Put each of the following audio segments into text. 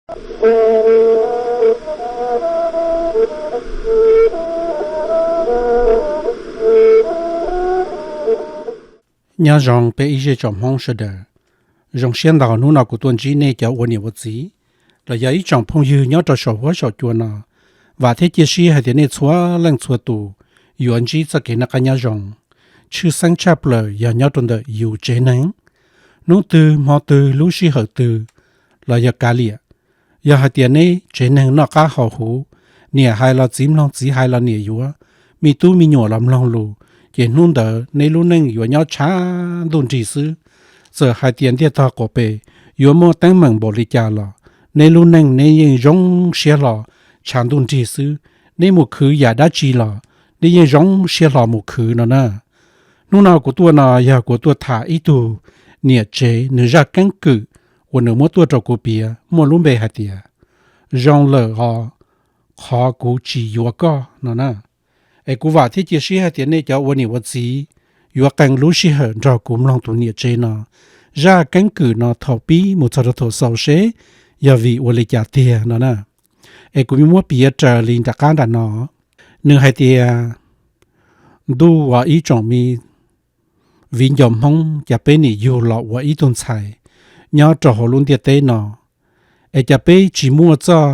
Nyob zoo peb ib zej tsoom Hmoob sawv daws. Zoo siab ntau hnub no kuv tuaj ntsib nej cov ua niam ua txiv los yog ib tsoom phooj ywg nyob rau saum huab saum cua no. Vam thiab cia siab hais tias nej txhua leej txhua tus yuav ntsib txoj kev noj qab nyob zoo, tshwj xeeb tshaj plaws yog nyob rau ntawm yus tsev neeg. Hnub twg hmo twg lub sij hawm twg los yog kav liam, yog hais tias neb tsev neeg noj qab haus huv, niam hais los txiv mloog, txiv hais los niam yuav, me tub me nyuam los mloog lus, ces hnub ntawd neb lub neej yuav nyob tshav ntuj nrig xwb. Txawm hais tias ntiaj tog qaum pem yuav muaj teeb meem npaum li cas los neb lub neej neb yeej zoo siab hlo tshav ntuj nrig xwb. Neb mus khwv yam dab tsi los neb yeej zoo siab hlo mus khwv no na. Hnub no kuv tuaj no yog kuv tuaj tham ib tug niam tsev nws zaj keeb kwm uas nws muab tuaj rau kuv piav muaj lub npe hais tias Zoo lawm os, qhov kuv tsis yuav koj no na. Es kuv vam thiab cia siab hais tias nej cov ua niam ua txiv yuav qee lub sij hawm nrog kuv mloog tus niam tsev no zaj keeb kwm no thaum pib mus txog rau thaum xaus seb yog vim ua li cas tiag no na. Es kuv muab piav raws li nram qab nram no. Nws hais tias, ntuj ua ib tsoom me viv ncaus Hmoob, cas peb nim yug los ua ib tug ntxhais nyob rau hauv lub ntiaj teb no, es cas peb tsis muaj txoj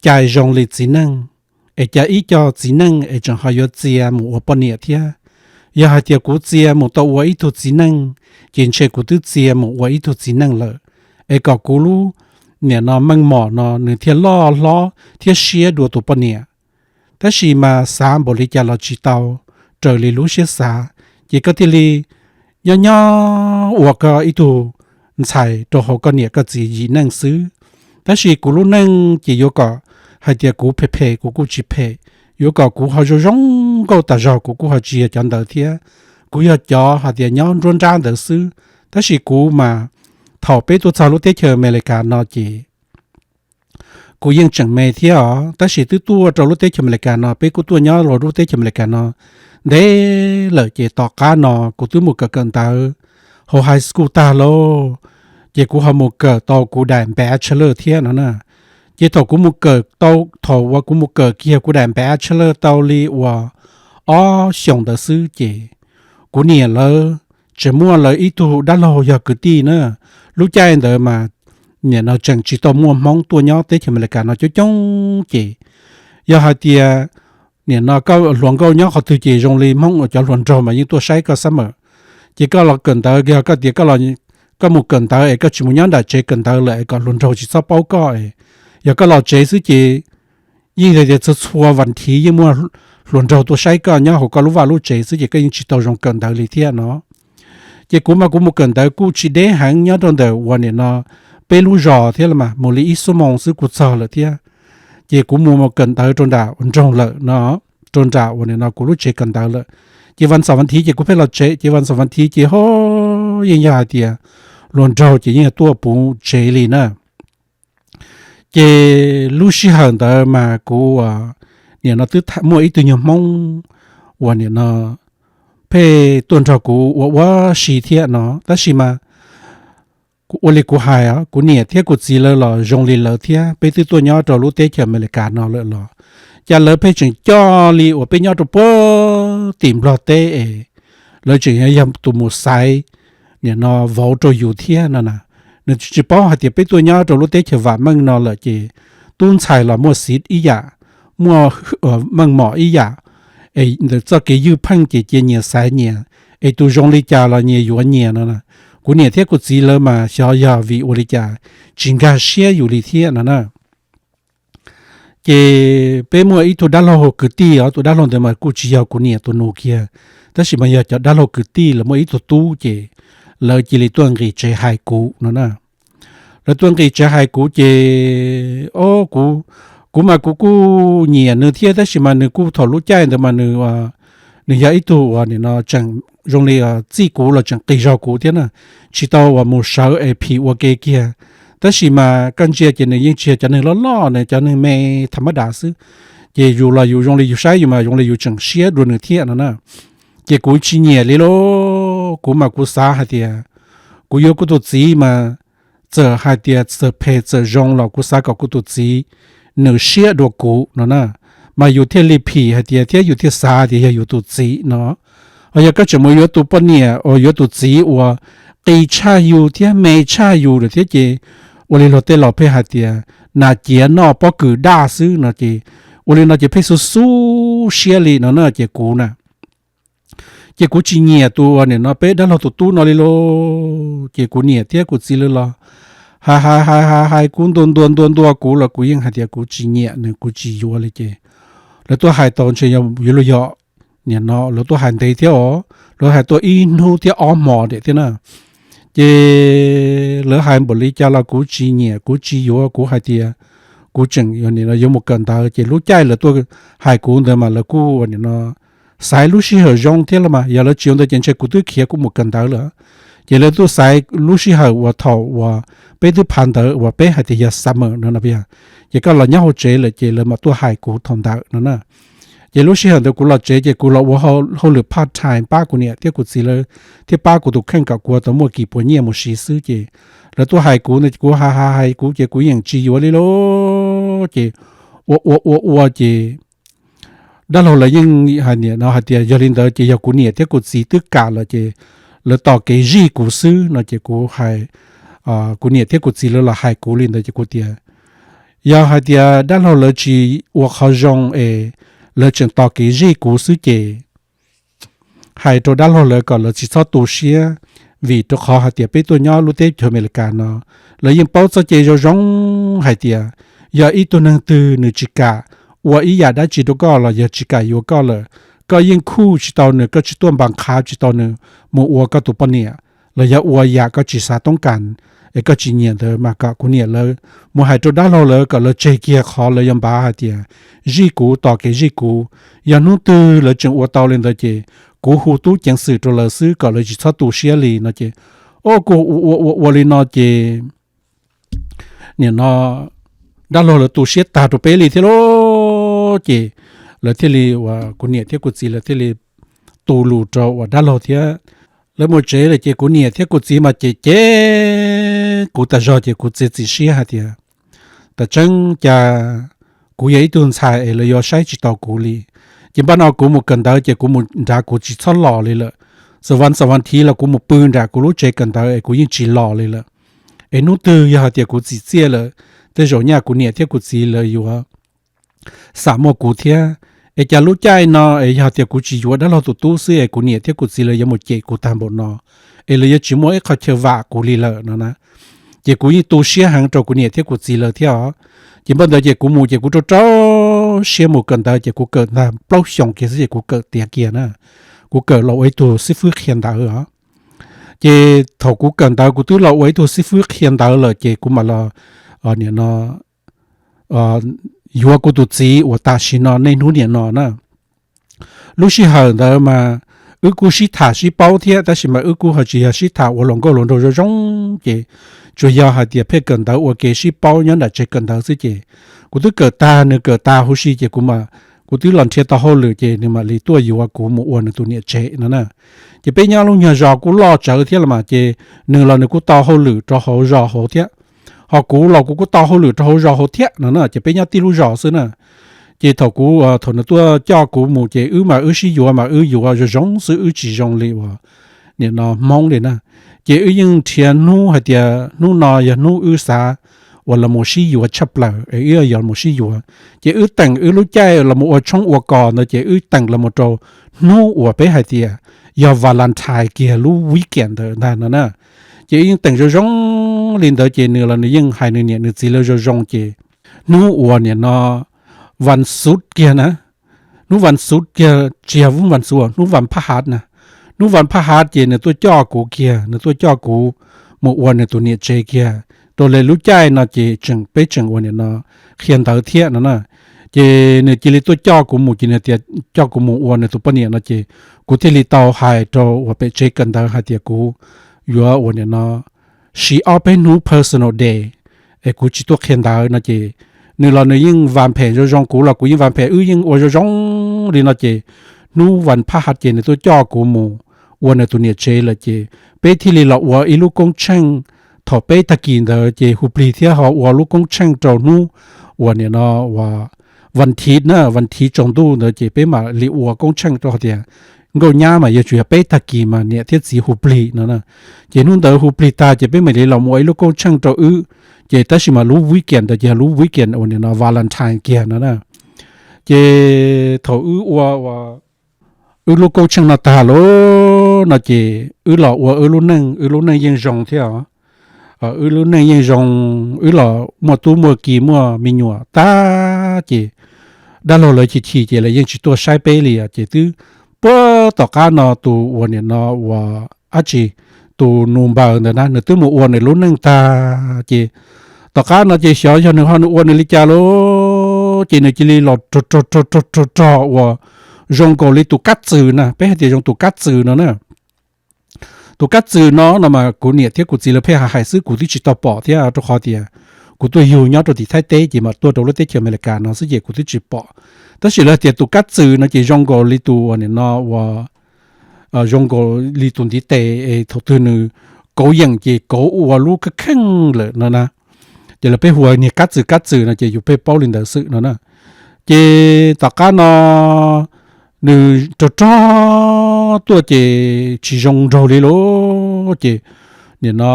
cai zoo li txiv neej, es cas ib co txiv neej es tseem ho yuav txia mus ua poj niam thiab. Yog hais tias kuv txia mus tau ua ib tug txiv neej, ces ntshe kuv twb txia mus ua ib tug txiv neej lawm, es kom kuv lub niam no meej mom no nws thiaj loj hlob thiab siab dua tus poj niam. Tab sis mas xav npaum li cas los tsis tau raws li lub siab xav, ces koj thiaj li nyob nyob ua koj ib tug ntxhais rau hauv koj niam koj txiv yim neej xwb. Tab sis kuv lub neej ces yuav kom hais tias kuv phem phem kuv kuj tsis phem, yuav kom kuv ho zoo zoo nkauj tas zog kuv kuj ho tsis yog cov ntawd thiab. Kuv yog cov hais tias nyob nruab nrab ntawd xwb. Tab sis kuv mas thaum peb tuaj txog lub teb chaws Amelikas no ces kuv yeej tseem me thiab os, tab sis twb tuaj rau lub teb chaws Amelikas no peb kuj tuaj nyob rau lub teb chaws Amelikas no ntev lawm, ces tom qab no kuv twb mus kawm kawm ntawv hauv high school tag lauj, ces kuv ho mus kawm tau kuv daim bachelor thiab no na. Ces thaum kuv mus kawm tau, thaum uas kuv mus kawm kiag kuv daim bachelor tau li uas ob xyoos ntawd xwb ces kuv niam lawv tseem muaj lawv ib tug dab laug yog kwv tij na. Lub caij ntawd mas nim no tseem tsis tau muaj Hmoob tuaj nyob teb chaws Amelikas no coob coob ces yog hais tias nim no koj hluas nkauj nyob qhov twg ces zoo li Hmoob uas cov hluas nraug mas yeej tuaj saib koj summer. Ces koj los kawm ntawv, yog koj tias koj mus kawm ntawv es koj tsis mus nyob nram tsev kawm ntawv lawm es kom hluas nraug tsis txhob paub koj es, yog koj los tsev xwb ces yeej tias txhua txhua vas thiv yeej muaj hluas nraug tuaj saib koj nyob hauv koj lub vaj lub tsev xwb ces koj yeej tsis tau zoo kawm ntawv li thiab no. Ces kuv mas kuv mus kawm ntawv kuj tsis deb heev, nyob rau ntawm uas nim no peb lub zos thiab los mas mus li ib xuab moos xwb kuj txog lawm thiab. Ces kuv mus kawm ntawv rau nram nroog lawm no, rau nram uas nim no kuv lub tsev kawm ntawv lawm. Ces vas xaum vas thiv ces kuv pheej los tsev, ces vas xaum vas thiv ces ho yeej yog hais tias hluas nraug ces yeej tuaj puv tsev li na. Ces lub sij hawm ntawd mas kuv nim no twb muaj ib tug nyuag Hmoob uas nim no pheej tuaj nrog kuv ua ua si thiab no, tab sis mas ua li kuv hais, kuv niam thiab kuv txiv lawv los zoo li lawv thiab, peb twb tuaj nyob rau lub teb chaws Amelikas no lawm los cas lawv pheej tseem coj li uas peb nyob rau puag tim Nplog teb es lawv tseem yog tus mus xaiv nim no vauv rau yus thiab no na. Nws tsis paub hais tias peb tuaj nyob rau lub teb chaws vam meej no lawm ces tub ntxhais los muaj xiv ib yam, muaj meej mom ib yam, es ntawm txoj kev ywj pheej ces cia nyias xaiv nyias, es tus zoo li cas los nyias yuav nyias no na. Kuv niam thiab kuv txiv lawv mas xyov yog vim ua li cas tsis nkag siab yus li thiab no na. Ces peb muaj ib tug dab laug kwv tij os, tus dab laug ntawd mas kuj tsis yog kuv niam tus nus kiag, tab sis mas yog cov dab laug kwv tij lawv muaj ib tug tub ces lawv cia li tuaj nqis tsev hais kuv no na. Lawv tuaj nqis tsev hais kuv ces, o, kuv, kuv mas kuv kuj nyiam nws thiab, tab sis mas nws kuj thaum lub caij ntawd mas nws, nws yog ib tug uas nim no tseem zoo li txij kuv los tseem qis zog kuv thiab na, tsis tau uas mus sawv es phim ua ke kiag. Tab sis mas koj ntsia ces nws yeej tsis yog cov neeg loj loj, nws cov neeg me tham mab dav xwb. Ces yus los yus zoo li yus saib yus mas zoo li yus tseem siab dua nws thiab no na. Ces kuv tsis nyiam li lauj, kuv mas kuv xav hais tias kuv yuav kuv tus txiv mas txawm hais tias txawm phem txawm zoo los kuv xav kom kuv tus txiv nws siab dua kuv no na, mas yus thiaj li phim hais tias thiab yus thiaj xav tias yog yus tus txiv no. Ho yog koj tseem mus yuav tus poj niam uas yuav tus txiv uas qis tshaj yus thiab me tshaj yus lawm thiab ces ua li luag tej laus pheej hais tias nas ciav noj pob kws daj xwb no ces ua li no ces pheej xub xub siab li no na ces kuv na ces kuv tsis nyiam tus uas nim no peb dab laug tus tub no li lauj. Ces kuv niam thiab kuv txiv lawv los hais hais hais hais hais kuv ntua ntua ntua ntua kuv los kuv yeej hais tias kuv tsis nyiam nws, kuv tsis yuav li ces lawv tuaj hais tau ntshe yuav luag yog nim no lawv tuaj hais ntev thiab os, lawv hais tuaj ib hnub thiab ob hmo diam thiab na. Ces lawv hais npaum li cas los kuv tsis nyiam, kuv tsis yuav, kuv hais tias kuv tseem yuav mus kawm ntawv ces lub caij lawv tuaj hais kuv ntawd mas lawv kuj ua nim no xaiv lub sij hawm zoo thiab los mas yog lawv tsis ua ntawd ces ntshe kuv twb khiav kuv mus kawm ntawv lawm. Ces lawv tuaj xaiv lub sij hawm uas thaum uas peb twb phav ntawv uas peb hais tias yog summer no no, ces koj los nyob hauv tsev lawm ces lawv mam tuaj hais kuv thaum ntawd no na. Ces lub sij hawm ntawd kuv los tsev ces kuv los ua hauj lwm part time pab kuv niam thiab kuv txiv lawv thiab pab kuv tus kheej kom kuv tau muaj kis puas nyiaj mus siv xwb ces lawv tuaj hais kuv ntawd kuv hais hais hais kuv ces kuv yeej tsis yuav li lauj. Ces ua ua ua ua ces dab laug lawv yeej hais nim no hais tias yog li ntawd ces yog kuv niam thiab kuv txiv twb kam lawm ces lawv tos kev zij kuv xwb no ces kuv hais, kuv niam thiab kuv txiv lawv los hais kuv li ntawd ces kuv tias yog hais tias dab laug lawv tsis ua qhov zoo es lawv tseem tos kev zij kuv xwb ces hais rau dab laug lawv kom lawv tsis txhob tu siab, vim rau qhov hais tias peb tuaj nyob lub teb chaws Amelikas no lawv yeej paub txoj cai zoo zoo hais tias yog ib tug neeg twg nws tsis kam ua ib yam dab tsi rau koj los yog tsis kam yuav koj lawm, koj yeej khuj tsis tau nws, koj tsis tuaj npas qhav tsis tau nws mus ua koj tus poj niam los yog ua yam koj tsis xav toob kas es koj tsis nyiam ntawd mas kom kuv niam lawv mus hais rau dab laug lawv kom lawv tseg kiag qhov lawv yuav npav hais tias zij kuv, tos kev zij kuv. Yog hnub twg lawv tseem ua tau li ntawd ces kuv hu tub ceev xwm rau lawv xwb kom lawv tsis txhob tu siab li no ces, o, kuv ua ua ua ua li no ces nim no dab laug lawv tu siab tag rau peb li thiab lauj. Ces lawv thiaj li uas kuv niam thiab kuv txiv lawv thiaj li tu lus rau uas dab laug thiab lawv mus tsev lawm ces kuv niam thiab kuv txiv mas cem cem kuv tas zog ces kuv txiav txim siab hais tias tam tseeb cas kuv yog ib tug ntxhais es lawv yuav saib tsis taus kuv li. Ces npaj no kuv mus kawm ntawv ces kuv mus nrad kuv tsis txhob los li lawm. Xav vas xav vas thiv los kuv mus pw nram kuv lub tsev kawm ntawv es kuv yeej tsis los li lawm. Es hnub twg yog hais tias kuv txim txiaj lawm, tej zaum nyaj kuv niam thiab kuv txiv lawv yuav xam muaj kuv thiab. Es cas lub caij no es yog tias kuv tsis yuav dab laug tus tub xwb es kuv niam thiab kuv txiv lawv yuav mus cem kuv tag npaum no, es lawv yuav tsis muaj ib qho chaw vam kuv li lawm no na. Ces kuv yeej tu siab heev rau kuv niam thiab kuv txiv lawv thiab os. Ces npaj ntawd ces kuv mus ces kuv rau rau siab mus kawm ntawv ces kuv kawm ntag plaub xyoos kiag xwb ces kuv kawm tiav kiag na. Kuv kawm los ua ib tug xib fwb qhia ntawv os. Ces thaum kuv kawm ntawv kuv twb los ua ib tug xib fwb qhia ntawv lawm ces kuv mam los nim no yuav kuv tus txiv uas tam sim no niaj hnub nim no na. Lub sij hawm ntawd mas wb kuj sib tham sib paub thiab tab sis mas wb kuj ho tsis yog sib tham ua luag nkauj luag nraug zoo zoo, ces tsuas yog hais tias pheej kawm ntawv ua ke sib paub nyob nram tsev kawm ntawv xwb ces kuv twb kawm tag nws kawm tag huv si ces kuv mam, kuv twb los nrhiav tau hauj lwm ces nws mam li tuaj yuav kuv mus ua nws tus niam tsev no na. Ces peb nyob lub nyuag zos kuj loj tsawv thiab los mas ces nws los nws kuj tau hauj lwm rau hauv zos hauv thiab, ho kuv los kuv kuj tau hauj lwm rau hauv zos hauv thiab no na, ces peb nyob tib lub zos xwb na. Ces thaum kuv, thaum nws tuaj coj kuv mus ces wb mas wb sib yuav mas wb yuav zoo zoo xwb, wb tsis zoo li uas nim no Hmoob li na. Ces wb yeej nrhiav hnub hais tias hnub no yog hnub wb xav uas los mus sib yuav tshaj plaws es wb yuav los mus sib yuav. Ces wb teem wb lub caij los mus ua tshoob ua kos ntawd ces wb teem los mus rau hnub uas peb hais tias yog Valentine kiag lub weekend ntawd ntag no na. Ces wb yeej teem zoo zoo li ntawd ces nws los nws yeej hais nws niam nws txiv lawv zoo zoo ces hnub uas nim no Vas Xuv kiag na, hnub Vas Xuv kiag tsis yog hnub Vas Xuv, hnub Vas Phaj Hav na, hnub Vas Phaj Hav ces nws tuaj coj kuv kiag, nws tuaj coj kuv mus ua nws tus niam tsev kiag. Rau lawv lub caij no ces tseem peb tseem ua nim no qhia ntawv thiab no na. Ces nws cia li tuaj coj kuv mus ces nws tias coj kuv mus ua nws tus poj niam no ces kuv thiaj li tau hais rau uas pem tsev kawm ntawv hais tias kuv yuav ua nim no siv ob peb hnub personal day es kuv tsis tuaj qhia ntawv no ces nws los nws yeej vas phem zoo zoo, kuv los kuv yeej vas phem, wb yeej ua zoo zoo li no ces hnub Vas Phaj Hav ces nws tuaj coj kuv mus ua nws tus niam tsev lawm ces peb thiaj li los ua ib lub koob tsheej thaum peb tag kis ntawd ces hu plig thiab ho ua lub koob tsheej rau hnub uas nim no uas vas thiv na, vas thiv tsaus ntuj ntawd ces peb mam li ua koob tsheej rau hais tias nkauj nyab mas yuav tsum yog peb tag kis mas niam thiab txiv hu plig no na. Ces hnub ntawd hu plig tag ces peb mam li los ua ib lub koob tsheej rau wb. Ces tab sis mas lub weekend ntawd ces yog lub weekend uas nim no Valentine kiag no na. Ces thaum wb ua ua wb lub koob tsheej no tag lawm no ces wb los ua wb lub neej, wb lub neej yeej zoo thiab os. Wb lub neej yeej zoo, wb los muaj tub muaj ki muaj me nyuam tag ces dab laug lawv chim chim ces lawv yeej tsis tuaj saib peb li ces twb puag tom qab no tus uas nim no uas dab tsi, tus nus npaws ntawd na nws twb mus ua nws lub neej tag ces tom qab no ces xyov yog nws ho nws ua nws li cas lawm ces nws cia li los rog rog rog rog rog uas zoo nkaus li tus kab txwm na, peb hais tias zoo tus kab txwm no na. Tus kab txwm no no mas kuv niam thiab kuv txiv lawv pheej hais hais xwb kuv twb tsis tau pom thiab rau qhov tias kuv tuaj yug nyob rau tim Thaib teb ces mam tuaj rau lub teb chaws Amelikas no xwb ces kuv twb tsis pom. Tab sis lawv tias tus kab txwm no ces zoo nkaus li tus uas nim no uas zoo nkaus li tus ntiv tes es thaum twg nws kauv yeem ces kauv ua lub kheej kheej lawm no na. Ces lawv pheej hu ua niag kab txwm kab txwm no ces yus pheej paub li ntawd xwb no na. Ces tom qab no nws rog rog tuaj ces tsis zoo nraug li lawm ces nim no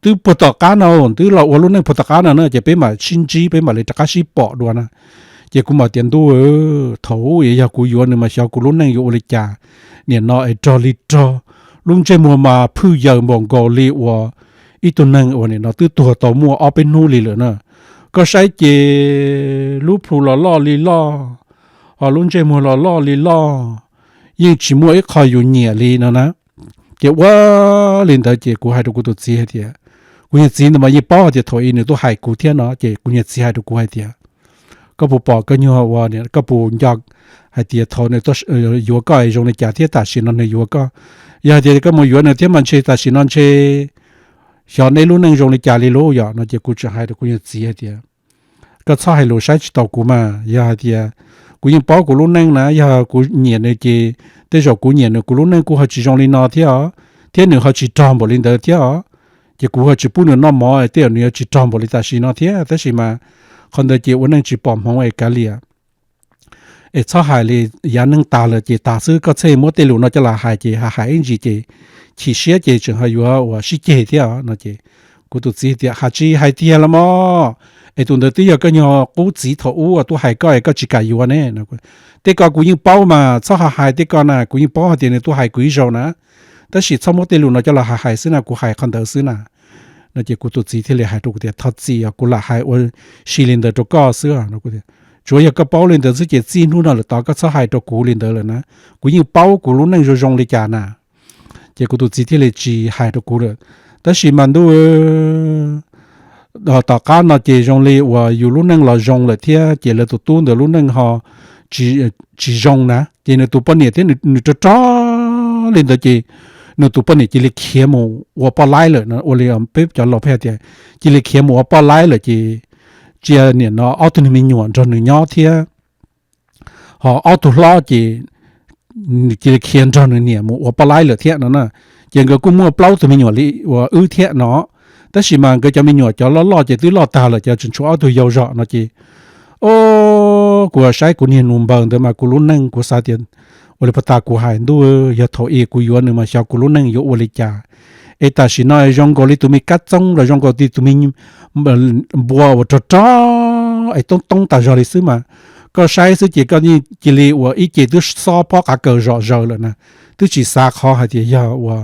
twb puag tom qab no twb los ua lub neej puag tom qab no na ces peb mam sib ntsib peb mam li rov qab sib pom dua na. Ces kuv mam tias ntuj, thaum ub yog kuv yuav nws mas xyov kuv lub neej yuav ua li cas. Nim no es rog li rog, lub ntsej muag mas phwj yaws npaum nkaus li uas ib tug neeg uas nim no twb tuag tau muaj ob peb hnub li lawm na. Koj saib ces lub plhu los loj li loj, ho lub ntsej muag los loj li loj, yeej tsis muaj ib qho yus nyiam li no na. Ces ua li ntawd ces kuv hais rau kuv tus txiv hais tias, kuv niag txiv ntawd mas yeej paub hais tias thaum ub nws tuaj hais kuv thiab no ces kuv niag txiv hais rau kuv hais tias, koj puas pom koj nyuag ua, koj puas nco hais tias thaum nws yuav koj zoo li cas thiab tam sim no nws yuav koj? Yog hais tias koj mus yuav nws thiab mas ntshe tam sim no ntshe xyov neb lub neej zoo li cas li lauj yom no ces kuv tseem hais rau kuv niag txiv hais tias, koj txhob hais lus saib tsis taus kuv mas, yog hais tias kuv yeej paub kuv lub neej na, yog kuv nyiam nws ces tej zaum kuv nyiam nws kuv lub neej kuj ho tsis zoo li no thiab os, thiab nws ho tsis rog npaum li ntawd thiab os. Ces kuv ho tsis pub nws noj mov tej zaum nws yuav tsis rog npaum li tam sim no thiab, tab sis mas qhov ntawd ces ua neej tsis pom hmoov es kav liam. Es txhob hais li, yav neej tas lawm ces tas xwb, koj txhob muab tej lus no coj los hais ces hais ib ntsis ces chim siab ces tseem ho yuav ua sib ceg thiab no ces kuv tus txiv tias, hais tsis hais tiag los mas, es tus ntawd twb yog koj nyuag qub txiv thaum ub tuaj hais koj es koj tsis kam yuav ne. Tej ko kuv yeej paub mas, txhob hais hais tej ko na, kuv yeej paub hais tias nws tuaj hais kuv ib zaug na, tab sis txhob muab tej lus no coj los hais hais xwb na, kuv hais qhov ntawd xwb na. No ces kuv tus txiv thiaj li hais rau kuv tias, thov txim os, kuv lam hais ua si li ntawd rau koj xwb. Tsuav yog koj paub li ntawd xwb ces txij hnub no lawm tod koj txhob hais rau kuv li ntawd lawm na, kuv yeej paub kuv lub neej zoo zoo li cas na. Ces kuv tus txiv thiaj li tsis hais rau kuv lawm. Tab sis mas ntuj, tom qab no ces zoo li uas yus lub neej los zoo lawm thiab ces lawv tus tub ntawd lub neej ho tsis zoo na, ces nws tus poj niam thiab nws rog rog li ntawd ces nws tus poj niam cia li khiav mus ua poj laib lawm no, ua li peb cov laus pheej hais tias cia li khiav mus ua poj laib lawm ces cia niam no ob tug niag me nyuam nrog nws nyob thiab, ho ob tug hlob ces cia li khiav nrog nws niam mus ua poj laib lawm thiab no na. Ces nkawd kuj muaj plaub tug me nyuam li uas wb thiab no, tab sis mas nkawd cov me nyuam cov loj loj ces twb loj tag lawm, ces tseem tshuav ob tug yau zog no ces, o, kuv saib kuv niag nus npaws ntawd mas kuv lub neej kuv xav tias, ua li puag ta kuv hais ntuj, yog thaum ub kuv yuav nws mas xyov kuv lub neej yuav ua li cas. Es tam sim no zoo nkaus li tus me kab txoob los zoo nkaus li tus me npua uas rog rog es toob toob tas zog li xwb mas, koj saib xwb ces koj cia li ua ib ce twb xob pob qav kaws zom zaws lawm na, twb tsis xav qhov hais tias yog ua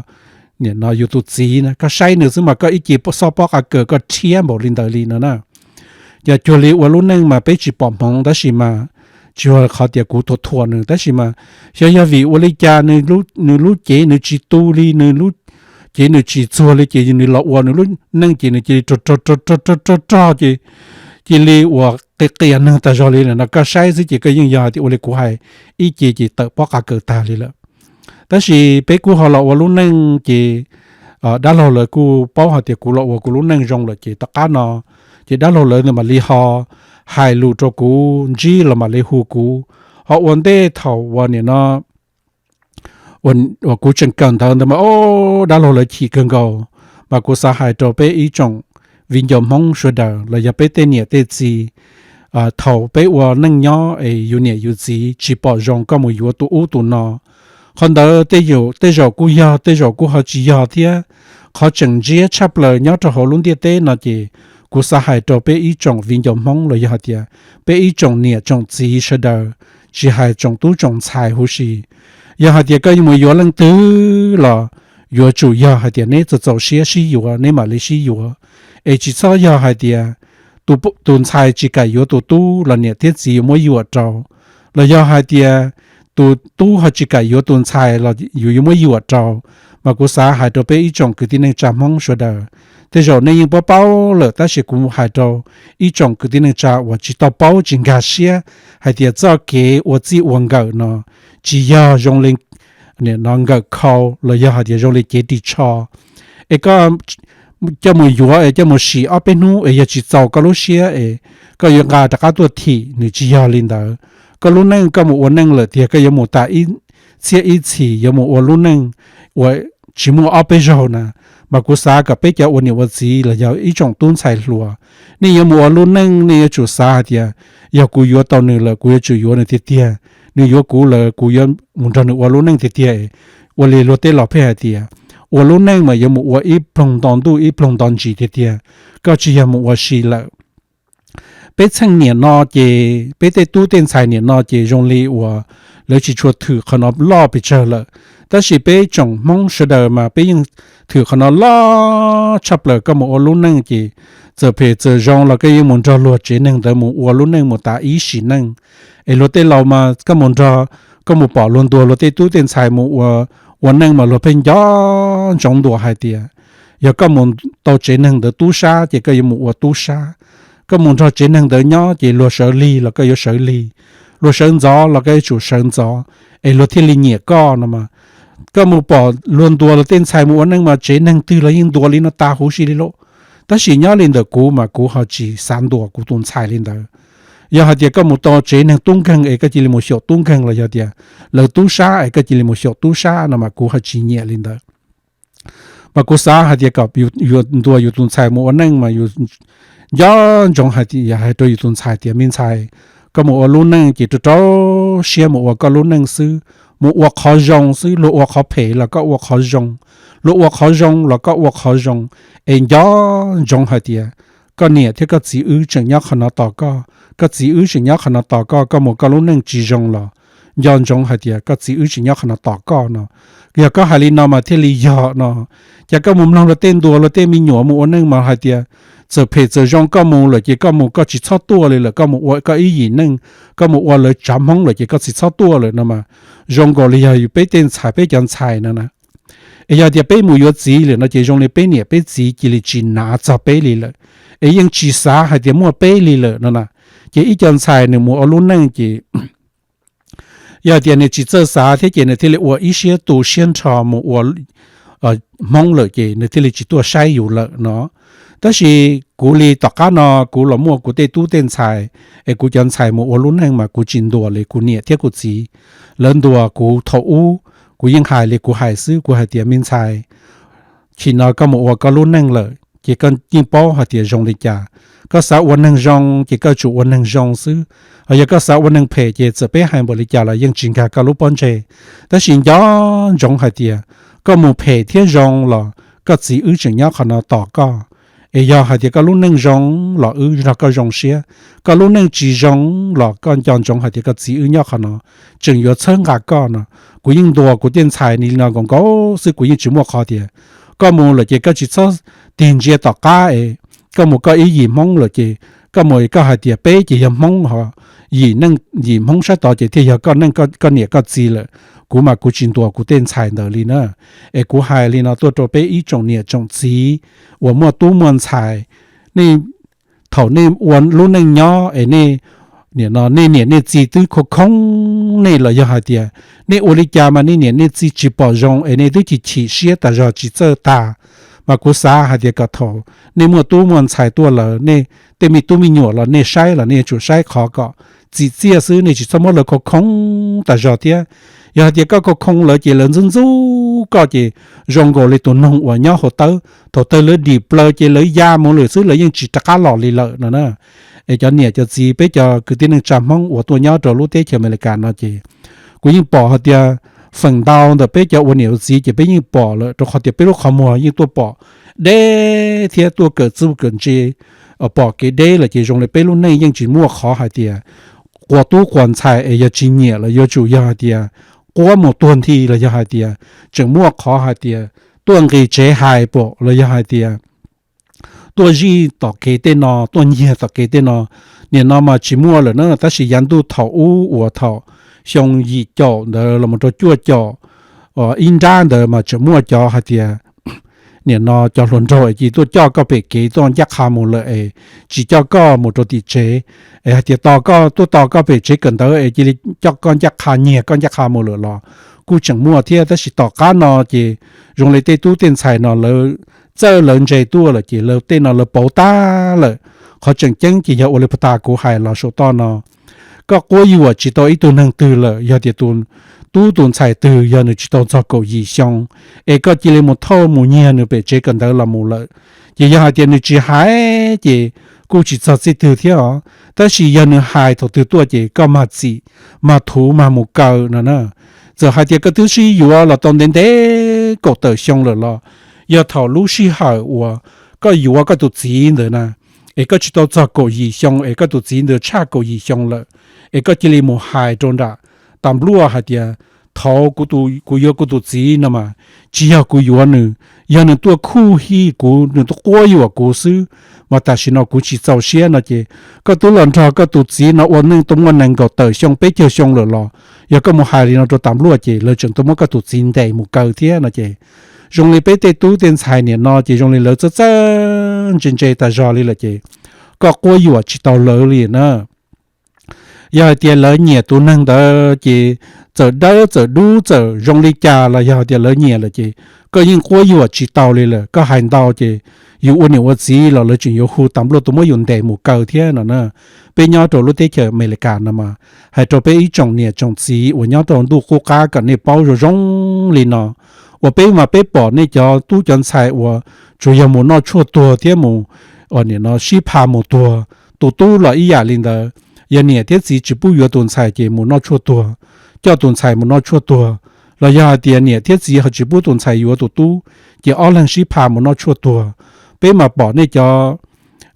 niam no yus tus txiv na, koj saib nws xwb mas koj ib ce xob pob qav kaws koj rhiab npaum li ntawd li no na. Yog cuag li ua lub neej mas peb tsis pom hmoov tab sis mas, tsis yog qhov tias kuv thuam thuam nws tab sis mas, xyov yog vim ua li cas nws lub cev nws tsis tu li, nws lub cev nws tsis txuag li ces nws los ua nws lub neej ces nws cia li rog rog rog rog rog ces cia li ua qias qias neeg tas zog li lawm no, koj saib xwb ces koj yeej yog hais tias ua li kuv hais, ib ce ces tawm pob qav kaws tag li lawm. Tab sis peb kuj ho los ua lub neej ces dab laug lawv kuj paub hais tias kuv los ua kuv lub neej zoo lawm ces tom qab no ces dab laug lawv mam li ho hais lus rau kuv, ntsib los mam li hu kuv. Ho ua ntej thaum uas nim no uas kuv tseem kawm ntawv ntawd mas, o, dab laug lawv chim kawg nkaus, Mas kuv xav hais rau peb ib tsoom viv ncaus Hmoob sawv daws los yog peb tej niam tej txiv, thaum peb ua neej nyob es yus niam yus txiv tsis pom zoo koj mus yuav tus ub tus no. Qhov ntawd tej zaum kuj yog, tej zaum kuj ho tsis yog thiab. Qhov tseem ntsiab tshaj plaws nyob rau hauv lub ntiaj teb no ces kuv xav hais rau peb ib tsoom viv ncaus Hmoob los yog hais tias peb ib tsoom niam tsoom txiv sawv daws, tsis hais tsoom tub tsoom ntxhais huv si, yog hais tias koj yuav mus yuav leej twg los yuav tsum yog hais tias neb txaus txaus siab sib yuav neb mam li sib yuav. Es tsis txhob yog hais tias tus ntxhais tsis kam yuav tus tub los niam thiab txiv yuav muab yuam rau, los yog hais tias tus tub ho tsis kam yuav tus ntxhais los yus yuav muab yuam rau. Mas kuv xav hais rau peb ib tsoom kwv tij neej tsa Hmoob sawv daws, tej zaum nej yeej paub paub lawm tab sis kuv hais rau ib tsoom kwv tij neej tsa uas tsis tau paub tsis nkag siab hais tias txoj kev ua txij ua nkawm no tsis yog zoo li no nkawm khau los yog hais tias zoo li cev ris tsho. Es koj coj mus yuav es coj mus sim ob peb hnub es yog tsis txaus koj lub siab es koj yuav nqa rov qab tuaj thim, nws tsis yog li ntawd. Koj lub neej koj mus ua neej lawm tiag koj yuav mus tas ib txhiab ib txhis yuav mus ua lub neej uas tsis muaj ob peb zaug na. Mas kuv xav kom peb cov ua niam ua txiv los yog ib tsoom tub ntxhais hluas, nej yuav mus ua lub neej nej yuav tsum xav hais tias yog kuv yuav tau nws lawm kuv yuav tsum yuav nws tiag tiag, nws yuav kuv lawm kuv yuav mus nrog nws ua lub neej tiag tiag. Ua li luag tej laus pheej hais tias ua lub neej mas yuav mus ua ib ploog nto ntuj ib ploog nto ntsis tiag tiag, koj tsis yog mus ua si lawm. Peb txheej niam no ces peb tej tub tej ntxhais niam no ces zoo li uas lawv tsis tshua thwm qhov no loj pes tsawg lawm, tab sis peb tsoom Hmoob sawv daws mas peb yeej thwm qhov no loj tshaj plaws. Koj mus ua lub neej ces txawm phem txawm zoo los koj yeej mus nrog luag tsev neeg ntawd mus ua lub neej mus tas ib sim neej. Es luag tej laus mas koj mus nrog, koj mus pom luag ntuas luag tej tub tej ntxhais mus ua neej mas luag pheej nco ntsoov ntuas hais tias yog koj mus tau tsev neeg ntawd tub sab ces koj yuav mus ua tub sab, koj mus nrog tsev neeg ntawd nyob ces luag sawv lig los koj yuav sawv lig, luag sawv ntxov los koj yuav tsum sawv ntxov, es luag thiaj li nyiam koj no mas. Koj mus pom luag ntuas luag tej ntxhais mus ua neej mas tsev neeg twg los yeej ntuas li no tas huv si li lauj. Tab sis nyob li ntawm kuv mas kuv ho tsis xav ntuas kuv tus ntxhais li ntawd. Yog hais tias koj mus tau tsev neeg tub nkeeg es koj cia li mus xyaum tub nkeeg los yog tias lawv tub sab es koj cia li mus xyaum tub sab no mas kuv ho tsis nyiam li ntawd. Mas kuv xav hais tias kom yus ntuas yus tus ntxhais mus ua neej mas yus nco ntsoov hais rau yus tus ntxhais tias me ntxhais, koj mus ua lub neej ces rau rau siab mus ua koj lub neej xwb, mus ua qhov zoo xwb, luag ua qhov phem los koj ua qhov zoo, luag ua qhov zoo los koj ua qhov zoo. Es nco ntsoov hais tias koj niam thiab koj txiv wb tseem nyob qhov no tos koj, koj txiv wb tseem nyob qhov no tos koj, koj mus koj lub neej tsis zoo los nco ntsoov hais tias koj txiv wb tseem nyob qhov no tos koj no. Yog koj hais li no mas thiaj li yog no. Cas koj mus mloog luag tej ntuas luag tej me nyuam mus ua neej mas hais tias txawm phem txawm zoo koj mus lawm ces koj mus koj tsis txhob tuaj li lawm, koj mus ua koj ib yim neej, koj mus ua lawv tsav Hmoob lawm ces koj tsis txhob tuaj lawm no mas zoo nkaus li yog yus peb tej ntxhais peb cov ntxhais no na. Es yog tias peb mus yuav txiv lawm no ces zoo li peb niam peb txiv cia li tsis hnav txog peb li lawm, es yeej tsis xav hais tias muaj peb li lawm no na. Ces ib co ntxhais nws mus ua lub neej ces yog tias nws tsis txawj xav thiab ces nws thiaj li ua ib siab tu siab nrho mus ua Hmoob lawm ces nws thiaj li tsis tuaj saib yus lawm no. Tab sis kuv li tom qab no kuv los muaj kuv tej tub tej ntxhais, es kuv cov ntxhais mus ua lub neej mas kuv tsis ntuas li, kuv niam thiab kuv txiv lawv ntuas kuv thaum ub, kuv yeej hais li kuv hais xwb, kuv hais tias me ntxhais, chim no koj mus ua koj lub neej lawm ces koj yeej paub hais tias zoo li cas. Koj xav ua neeg zoo ces koj tsum ua neeg zoo xwb, ho yog koj xav ua neeg phem ces txawm peb hais npaum li cas los yeej tsis nkag koj lub pob ntseg. Tab sis nco ntsoov hais tias koj mus phem thiab zoo los koj txiv wb tseem nyob qhov no tos koj. Es yog hais tias koj lub neej zoo los wb nrog koj zoo siab, koj lub neej tsis zoo los koj nco ntsoov hais tias koj txiv wb nyob qhov no tseem yuav txhawb nqa koj no. Kuv yeej ntuas kuv tej ntxhais li no nkaus nkaus xwb, kuv yeej tsis muaj qhov tias koj mus lawm ces koj tsis txhob tig ntsia tom qab es koj mus koj ib yim Hmoob lawm ces koj mus koj hais tias peb ces yog Hmoob ho yim neej yim Hmoob sab tod ces thiaj yog koj neej koj niam koj txiv lawm. Kuv mas kuv tsis ntuas kuv tej ntxhais ntawd li na. Es kuv hais li no tuaj rau peb ib tsoom niam tsoom txiv uas muaj tub muaj ntxhais, nej thaum nej ua lub neej nyob es nej, nim no nej niam nej txiv twb khoo khoob nej los yog hais tias nej ua li cas mas nej niam nej txiv tsis pom zoo es nej twb chim chim siab tas zog tsis txawj tag, mas kuv xav hais tias kom thaum nej muaj tub muaj ntxhais tuaj lawm, nej tej me tub me nyuam los nej saib los nej yuav tsum saib qhov kom txim txiaj xwb, nej tsis txhob muab lawv khoo khoob tas zog thiab. Yog hais tias koj khoo khoo lawv ces lawv ntxub ntxub koj ces zoo nkaus li tus noog uas nyob hauv tawb, thaum twg lawv dim plaws ces lawv ya mus lawm xwb, lawv yeej tsis rov qab los li lawm no na. Es cov niam cov txiv, peb cov kwv tij neej tsa Hmoob uas tuaj nyob rau lub teb chaws Amelikas no ces kuv yeej pom hais tias feem ntau ntawm peb cov ua niam ua txiv ces peb yeej pom lawm, rau qhov tias peb lub qhov muag yeej tuaj pom deb thiab tuaj kawm txuj kawm ntse, pom kev deb lawm ces zoo li peb lub neej yeej tsis muaj qhov hais tias quas tub quas ntxhais es yog tsis nyiam los yuav tsum yog hais tias quab mus tuag nthi los yog hais tias tseem muaj qhov hais tias tuaj nqis tsev hais pom los yog hais tias tuaj zij tom kev tej no, tuaj nyiag tom kev tej no. Nim no mas tsis muaj lawm na, tab sis yav ntuj thaum ub uas thaum xyoo yim caum ntawd los mus rau cuaj caum ib nrab ntawd mas tseem muaj cov hais tias nim no cov hluas nraug es cia li tuaj coj koj pem kev tuaj ncaj qha mus lawm es tsis coj koj mus rau tim tsev, es hais tias tos koj, tuaj tos koj pem tsev kawm ntawv es cia li coj koj ncaj qha, nyiag koj ncaj qha mus lawm los kuj tseem muaj thiab. Tab sis tom qab no ces zoo li tej tub tej ntxhais no lawv txawj lawv ntse tuaj lawm ces lawv tej no lawv pauv tag lawm. Qhov tseem ceeb ces yog ua li puag ta kuv hais los saum toj no, koj quab yuam tsis tau ib tug neeg twg lawm, yog tias tus tub tus ntxhais twg yog nws tsis tau txog kaum yim xyoo es koj cia li mus thauj mus nyiag nws pem tsev kawm ntawv los mus lawm, ces yog hais tias nws tsis hais ces kuj tsis txog txij twg thiab os. Tab sis yog nws hais thaum twg tuaj ces koj mag txim, mag thuv, mag mus kaw no na. Txawm hais tias koj twb sib yuav los tau ntev ntev kaum tawm xyoo lawm los yog thaum lub sij hawm uas koj yuav koj tus txiv ntawd na, es koj tsis tau txog kaum yim xyoo es koj tus txiv ntawd tshaj kaum yim xyoo lawm, es koj cia li mus hais rau nram tas npluaj hais tias thaum kuv yuav kuv tus txiv no mas tsis yog kuv yuav nws, yog nws tuaj khuj hij kuv, nws tuaj quab yuam kuv xwb, mas tam sim no kuv tsis txaus siab no ces koj twb los nrog koj tus txiv no ua neej tau muaj nees nkaum tawm xyoo peb caug xyoo lawm los yog koj mus hais li no rau tas npluaj ces lawv tseem tuaj muab koj tus txiv ntes mus kaw thiab no ces zoo li peb tej tub tej ntxhais nim no ces zoo li lawv txawj txawj ntse ntse tas zog li lawm ces koj quab yuam tsis tau lawv li na. Yog hais tias lawv nyiam tus neeg ntawd ces txawm dawb txawm dub txawm zoo li cas los yog hais tias lawv nyiam lawm ces koj yeej quab yuam tsis tau li lawm. Koj hais ntau ces yus ua niam ua txiv los lawv tseem yuav hu tas npluaj tuaj muab yus ntes mus kaw thiab no na. Peb nyob rau lub teb chaws Amelikas no mas hais rau peb ib tsoom niam tsoom txiv uas nyob rau ntuj qub qab kom nej paub zoo zoo li no, uas peb mas peb pom nej cov tub cov ntxhais uas tsuas yog mus noj tshuaj tuag thiab mus, nim no sib pha mus tuag. Tus tub los ib yam li ntawd, yog niam thiab txiv tsis pub yuav tus ntxhais ces mus noj tshuaj tuag, coj tus ntxhais mus noj tshuaj tuag, los yog hais tias niam thiab txiv ho tsis pub tus ntxhais yuav tus tub, ces ob leeg sib pha mus noj tshuaj tuag. Peb mas pom nej cov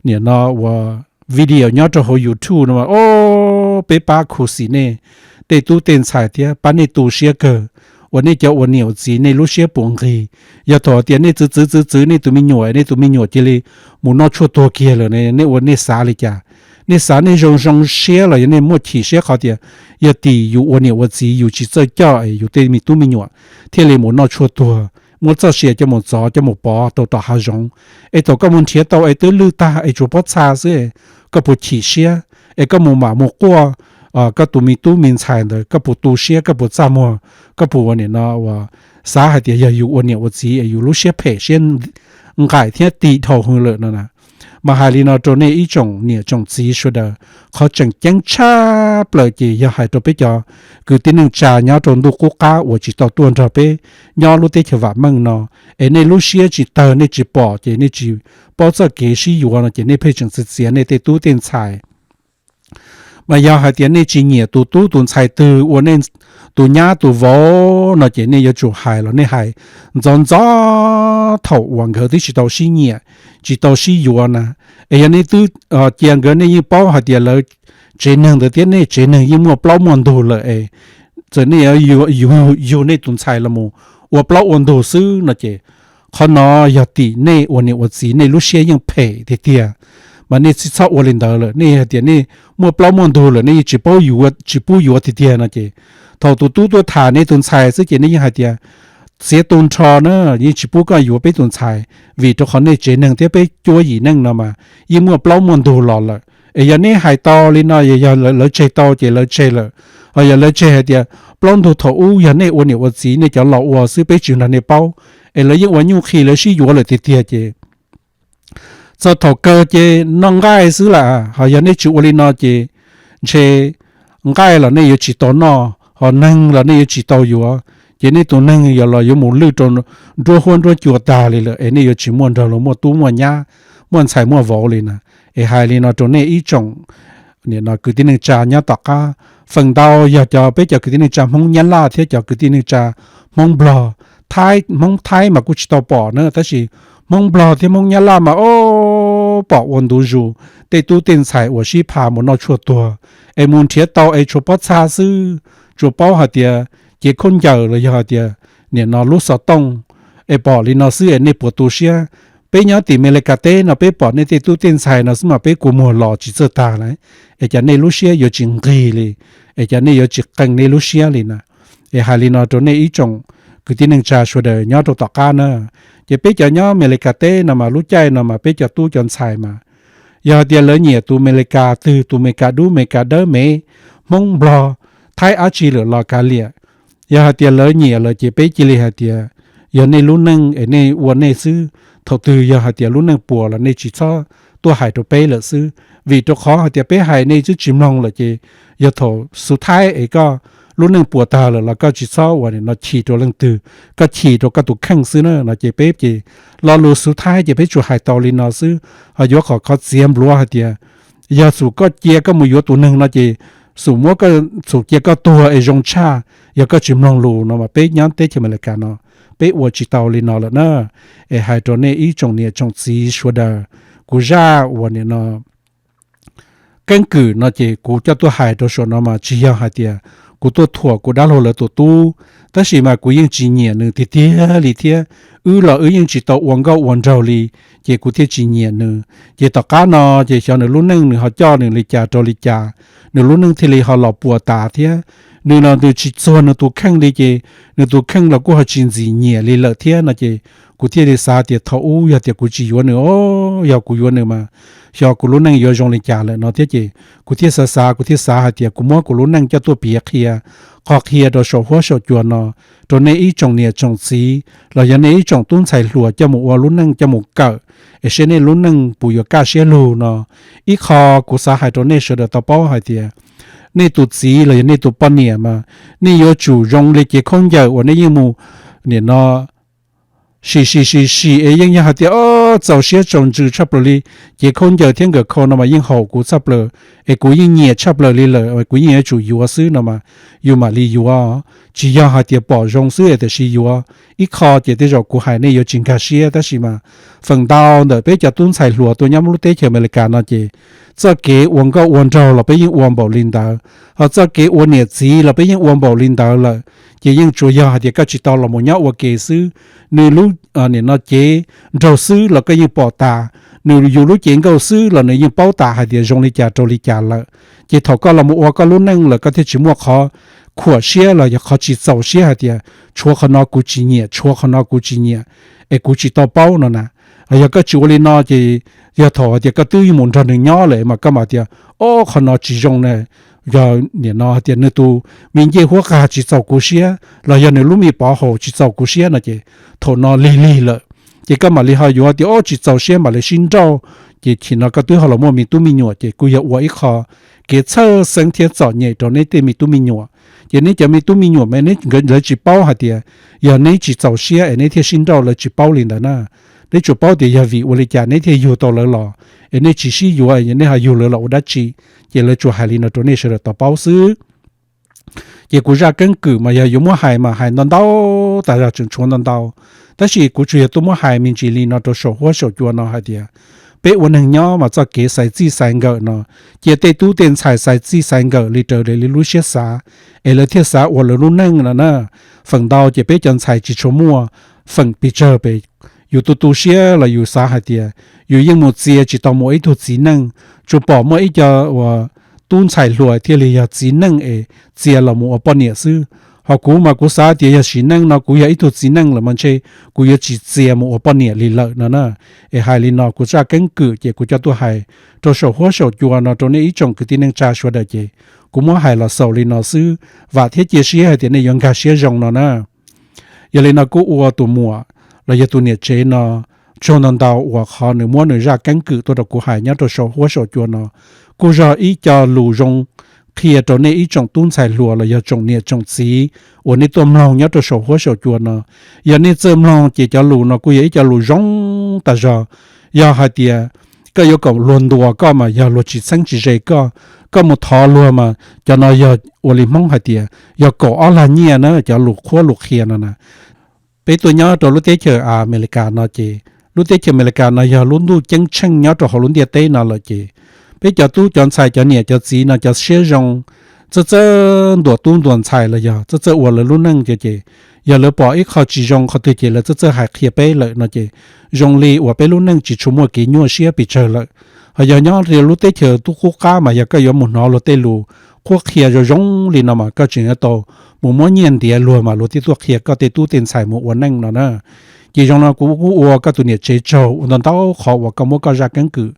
nim no uas video nyob rau hauv YouTube no mas o, peb pab khuv xim nej tej tub tej ntxhais thiab pab nej tu siab kawg, uas nej cov ua niam ua txiv nej lub siab puas nqig. Yog thaum tias nej txwv txwv txwv txwv nej tus me nyuam, nej tus me nyuam cia li mus noj tshuaj tuag kiag lawm, nej ua nej xav li cas? Nej xav nej zoo zoo siab los yog nej muaj chim siab qhov tias yog tim yus ua niam ua txiv yus tsis txawj coj es yus tej me tub me nyuam thiaj li mus noj tshuaj tuag, muab txoj sia coj mus txov coj mus pov rau tom hav zoov, es thaum koj mus nrhiav tau es twb lwj tag es tsuas pob txha xwb, koj puas chim siab? Es koj mus mam mus quaj koj tus me tub me ntxhais ntawd, koj puas tu siab, koj puas txaj muag, koj puas ua nim no uas xav hais tias yog yus ua niam ua txiv es yus lub siab phem siab nqaim thiab ti dhau hwv lawm no na? Mas hais li no rau nej ib tsoom niam tsoom txiv sawv daws, qhov tseem ceeb tshaj plaws ces yog hais rau peb cov kwv tij neej tsa nyob rau ntuj qub qab uas tsis tau tuaj nrog peb nyob lub teb chaws vam meej no, es nej lub siab tsis tawg, nej tsis pom ces nej tsis paub txoj kev sib yuav no ces nej pheej tseem txiav txiav nej tej tub tej ntxhais. Mas yog hais tias nej tsis nyiam tus tub tus ntxhais twg ua nej tus nyab tus vauv no ces nej yuav tsum hais los nej hais ntxov ntxov thaum uas nkawd twb tsis tau sib nyiam, tsis tau sib yuav na. Es yog nej twb cia nkawd, nej yeej paub hais tias lawv tsev neeg ntawd thiab nej tsev neeg yeej muaj plaub muaj ntug lawm es txawm nej yuav yug nej tus ntxhais los mus ua plaub ua ntug xwb no ces qhov no yog tim nej ua niam ua txiv nej lub siab yeej phem tiag tiag. Mas nej tsis txhob ua li ntawd lawm, nej hais tias nej muaj plaub muaj ntug lawm nej yeej tsis paub yuav, tsis pub yuav tiag tiag no ces thaum tus tub tuaj tham nej tus ntxhais xwb ces nej yeej hais tias txiav tu nrho na, yeej tsis pub koj yuav peb tus ntxhais, vim rau qhov nej tsev neeg thiab peb cuab yim neej no mas yeej muaj plaub muaj ntug los lawm. Es yog nej hais tau li no, yog lawv tseg tau ces lawv tseg lawm. Ho yog lawv tseg hais tias plaub ntug thaum ub yog nej ua niam ua txiv nej cov laus ua xwb peb tsis nrog nej paub, es lawv yeej ua nyuj qhi lawv sib yuav lawm tiag tiag ces txog thaum kawg ces noj nqaij xwb lawm. Ho yog nej tsis ua li no ces ntshe nqaij los nej yuav tsis tau noj, Ho neeg los nej yuav tsis tau yuav, ces nej tus neeg yog los yuav mus lwj rau nruab huab nruab cua tag li lawm es nej yuav tsis muaj nrog luag muaj tub muaj nyab, muaj ntxhais muaj vauv li na. Es hais li no rau nej ib tsoom nim no kwv tij neej tsa nyob tom qab, feem ntau yog cov peb cov kwv tij neej tsa Hmoob Nyab Laj thiab cov kwv tij neej tsa Hmoob Nplog, Hmoob Thaib mas kuj tsis tau pom na, tab sis Hmoob Nplog thiab Hmoob Nyab Laj mas o, pom ua ntu zus, tej tub tej ntxhais uas sib pham mus noj tshuaj tuag, es mus nrhiav tau es tshuav pob txha xwb, tsuas paub hais tias cev khaub ncaws los yog hais tias nim no lub xov tooj, es pom li no xwb es nej puas tu siab? Peb nyob tim Amelikas teb no peb pom nej tej tub tej ntxhais no xwb mas peb kua muag los tsis txawj tag lawm, es cas nej lub siab yuav tsis nqig li, es cas nej yuav tsis qee nej lub siab li na. Es hais li no rau nej ib tsoom kwv tij neej tsa sawv daws nyob rau tom qab na. Ces peb cov nyob Amelikas teb no mas lub caij no mas peb cov tub cov ntxhais mas yog hais tias lawv nyiam tus Amelikas twg, tus Amelikas dub Amelikas dawb mev, Hmoob Nplog Thaib dab tsi lawm los kav liam. Yog hais tias lawv nyiam lawm ces peb cia li hais tias yog nej lub neej es nej ua nej xwb, thaum twg yog hais tias lub neej puas los nej tsis txhob tuaj hais rau peb lawm xwb, vim rau qhov hais tias peb hais nej twb tsis mloog lawm ces yog thaum xub thawj es koj lub neej puas tag lawm los koj tsis txhob ua nim no chim rau leej twg, koj chim rau koj tus kheej xwb na no ces peb ces lo lus xub thawj ces peb tsuas hais tau li no xwb. Ho yuav qhov khov txiav npluav hais tias yog xum koj cia koj mus yuav tus neeg no ces xum muab, xum cia koj tuag es zoo tshaj, yog koj tsis mloog lus no mas peb nyob teb chaws Amelikas no peb ua tsis tau li no lawm na. Es hais rau nej ib tsoom niam tsoom txiv sawv daws, kuv zaj uas nim no keeb kwm no ces kuv coj tuaj hais rau saum no mas tsis yog hais tias kuv tuaj thuam kuv dab laug lawv tus tub, tab sis mas kuv yeej tsis nyiam nws tiag tiag li thiab. Wb los wb yeej tsis tau ua nkauj ua nraug li, ces kuv thiaj tsis nyiam nws. Ces tom qab no ces xyov nws lub neej nws ho coj nws li cas rau li cas, nws lub neej thiaj li ho los puas tas thiab. Nws los nws tsis txuag nws tus kheej li ces nws tus kheej los kuj ho tsis ntxim nyiam li lawm thiab no ces kuv thiaj li xav tias thaum ub yog tias kuv tsis yuav nws os, yog kuv yuav nws mas xyov kuv lub neej yuav zoo li cas lawm no thiab ces kuv thiaj xav xav, kuv thiaj xav hais tias kuv muab kuv lub neej coj tuaj piav qhia, qhov qhia rau saum huab saum cua no, rau nej ib tsoom niam tsoom txiv los yog nej ib tsoom tub ntxhais hluas coj mus ua lub neej coj mus kawm, es seb nej lub neej puas yuav kaj siab lug no. Ib qho kuv xav hais rau nej sawv daws tau paub hais tias nej tus txiv los yog nej tus poj niam mas nej yuav tsum zoo li cev khaub ncaws uas nej yeej mus nim no sim sim sim sim es yeej yog hais tias o, txaus siab txaus ntsws tshaj plaws li. Cev khaub ncaws thiab nkawm khau no mas yeej haum kuv tshaj plaws, es kuv yeej nyiam tshaj plaws li lawm, kuv yeej yuav tsum yuav xwb no mas yus mam li yuav. Tsis yog hais tias pom zoo xwb es tiam sis yuav. Ib qho ces tej zaum kuv hais nej yuav tsis nkag siab tab sis mas feem ntau ntawm peb cov tub ntxhais hluas tuaj nyob lub teb chaws Amelikas no ces txoj kev ua nkauj ua nraug los peb yeej ua npaum li ntawd, ho txoj kev ua niam txiv los peb yeej ua npaum li ntawd lawm. Ces yeej tsuas yog hais tias koj tsis tau los mus nyob ua ke xwb, nws lub nim no cev nraug xwb los koj yeej pom tas, nws yus lub cev nkauj xwb los nws yeej paub tas hais tias zoo li cas rau li cas lawm. Ces thaum koj los mus ua koj lub neej lawm koj thiaj tsis muaj qhov khuam siab los yog qhov tsis txaus siab hais tias tshuav qhov no kuv tsis nyiam, tshuav qhov no kuv tsis nyiam, es kuv tsis tau paub no na. Yog koj tsis ua li no ces yog thaum hais tias koj twb mus nrog nws nyob lawm mas koj mam tias o, qhov no tsis zoo na. Yog nim no hais tias nws tus me ncej huab qag tsis txaus kuv siab los yog nws lub me pov haum tsis txaus kuv siab no ces thaum no lig lig lawm, ces koj mam li ho yuav tias o, tsis txaus siab mam li sib nrauj, ces chim no koj twb ho los muaj me tub me nyuam ces kuj yog ua ib qho kev txhawj xeeb thiab txom nyem rau neb tej me tub me nyuam. Ces neb cov me tub me nyuam mas neb, lawv tsis paub hais tias yog neb tsis txaus siab es neb thiaj sib nrauj, lawv tsis paub li ntawd na. Neb tsuas paub tias yog vim ua li cas neb thiaj yug tau lawv los, es neb tsis sib yuav es neb ho yug lawv los ua dab tsi. Ces lawv tsuas hais li no rau nej sawv daws tau paub xwb. Ces kuv zaj keeb kwm mas yog yuav muab hais mas hais ntau ntau, tas zog tseem tshuav ntau ntau, tab sis kuv tsuas yog tuaj muab hais me ntsis li no rau saum huab saum cua no hais tias peb ua neeg nyob mas txoj kev xaiv txij xaiv nkawm no, cia tej tub tej ntxhais xaiv txij xaiv nkawm li raws li lub siab xav, es lawv thiaj xav ua lawv lub neej no na. Feem ntau ces peb cov ntxhais tsis tshua muaj feem pes tsawg pes, yus tu tu siab los yus xav hais tias yus yeej mus txia tsis tau mus ua ib tug txiv neej, tsuas pom muaj ib co uas tub ntxhais hluas thiaj li yog txiv neej es txia los mus ua poj niam xwb. Ho kuv mas kuv xav tias yog sim neej no kuv yog ib tug txiv neej lawm mas ntshe kuv yuav tsis txia mus ua poj niam li lawm no na. Es hais li no kuv zaj keeb kwm ces kuv coj tuaj hais rau saum huab saum cua no rau nej ib tsoom kwv tij neej tsa sawv daws ces kuv muab hais los xaus li no xwb, vam thiab cia siab hais tias nej yuav nkag siab zoo no na. Yog li no kuj ua tus muam los yog tus niam tsev no tsaug ntau ntau uas qhov nws muab nws zaj keeb kwm tuaj rau kuv hais nyob rau saum huab saum cua no, kuj zog ib co lus zoo qhia rau nej ib tsoom tub ntxhais hluas los yog tsoom niam tsoom txiv uas nej tuaj mloog nyob rau saum huab saum cua no. Yog nej txawj mloog ces cov lus no kuj yog ib co lus zoo tas zog. Yog hais tias koj yuav kom luag ntuas koj mas yog luag tsis txheeb tsis ze koj, koj mus thov luag mas cov no yog ua li Hmoob hais tias yog kaum ob lag nyiaj na, cov lus qhuab lus qhia no na. Peb tuaj nyob rau lub teb chaws Amelikas no ces lub teb chaws Amelikas no yog lub ntuj ceeb tsheej nyob rau hauv lub ntiaj teb no lawm ces peb cov tub cov ntxhais cov niam cov txiv no cov siab zoo, txawj txawj ntuas tub ntuas ntxhais los yog txawj txawj ua lawv lub neej ces, yog lawv pom ib qho tsis zoo qhov twg ces lawv txawj txawj hais qhia peb lawm no ces zoo li uas peb lub neej tsis tshua muaj kev nyuaj siab pes tsawg lawm. Ho yog nyob rau lub teb chaws tub qub qab mas yog koj yuav mus hnov luag tej lus qhuab qhia zoo zoo li no mas koj tseem yuav tau mus muab nyiaj ntiav luag mas luag thiaj tuaj qhia koj tej tub tej ntxhais mus ua neej no na. Ces zoo no kuv kuj ua koj tus niam tsev tsaug ua ntau ntau qhov uas koj muab koj zaj keeb kwm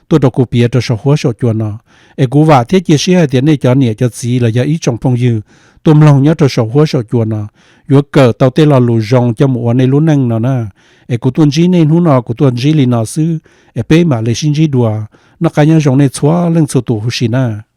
tuaj rau kuv piav rau saum huab saum cua no. Es kuv vam thiab cia siab hais tias nej cov niam cov txiv los yog ib tsoom phooj ywg tuaj mloog nyob rau saum huab saum cua no yuav kawm tau tej lo lus zoo coj mus ua nej lub neej no na. Es kuv tuaj ntsib nej hnub no kuv tuaj ntsib li no xwb, es peb mam li sib ntsib dua. Noj qab nyob zoo nej txhua leej txhua tus huv si na.